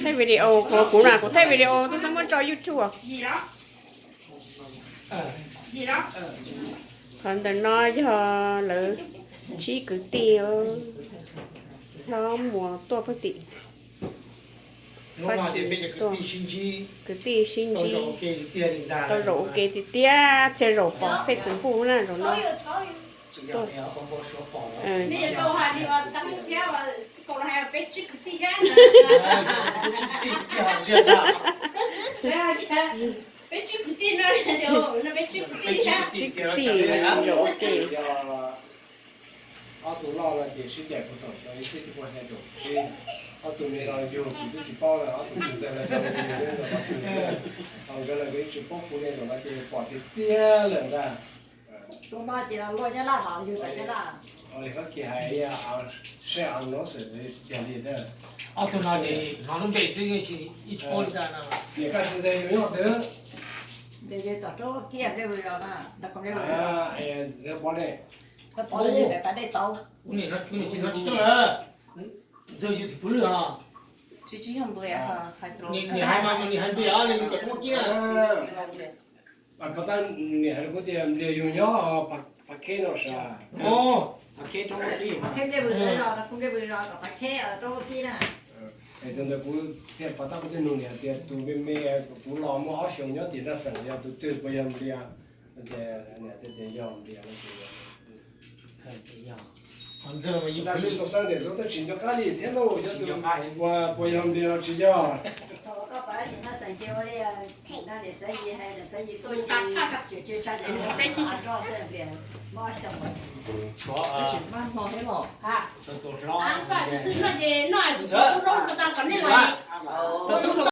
Thaij video, kuv, kuv na, kuv thaij video twb xav muab tso YouTube. Qhov ntawm no yog lawv tsib kwv tij hlob muas tuaj pag tim, kwv tij sib ntsib tau zaum ua ke tiag tiag, txhia zaum pom Facebook na zaum no. Peb tsib kwv tij zaum ua ke. Ob tug loj no ces sib cais puag thaum xyoo ib txhiab cuaj pua xya caum tsib, ob tug me no yug kuv twb tsis paub lawm, ob tug ntxawg no yog yug nyob ntawm qhov twg, ho nkawd los nkawd yeej tsis paub kuv ne, zaum no ces pom tiag tiag lawm ntag. Li Fab Kis hais, seb av no xwm tiag li. Ob tug no ces hnov lub npe xwb yeej tsis paub li ntag no. Niam koj tsis ntxawg yug nyob twg? Pov ne. Ua niam no tsis tau lawm. Ntxawg yug tim puav lwj os. Niam hais mas niam hais nplias os, niam yug tom Phuv Kiab. Pov tab niam hais rau kuv tias nplias yug nyob Phav Kheb no sas. Es tus ntawd kuv thiaj pov tab kuv thiaj nug niam tias tus me me kuv los muaj ob xyoos nyob tim Daj Xeem yog tus twg, puas yog nplias? Niam tias yog nplias no ces yog. Ntxawg mas yug Phuv Lwj, tus xeeb niam tus twb tsis nco qab li thiab lauj, yog tus puas yog nplias los tsis yog. Tus hlob, tus hlob, tus hlob.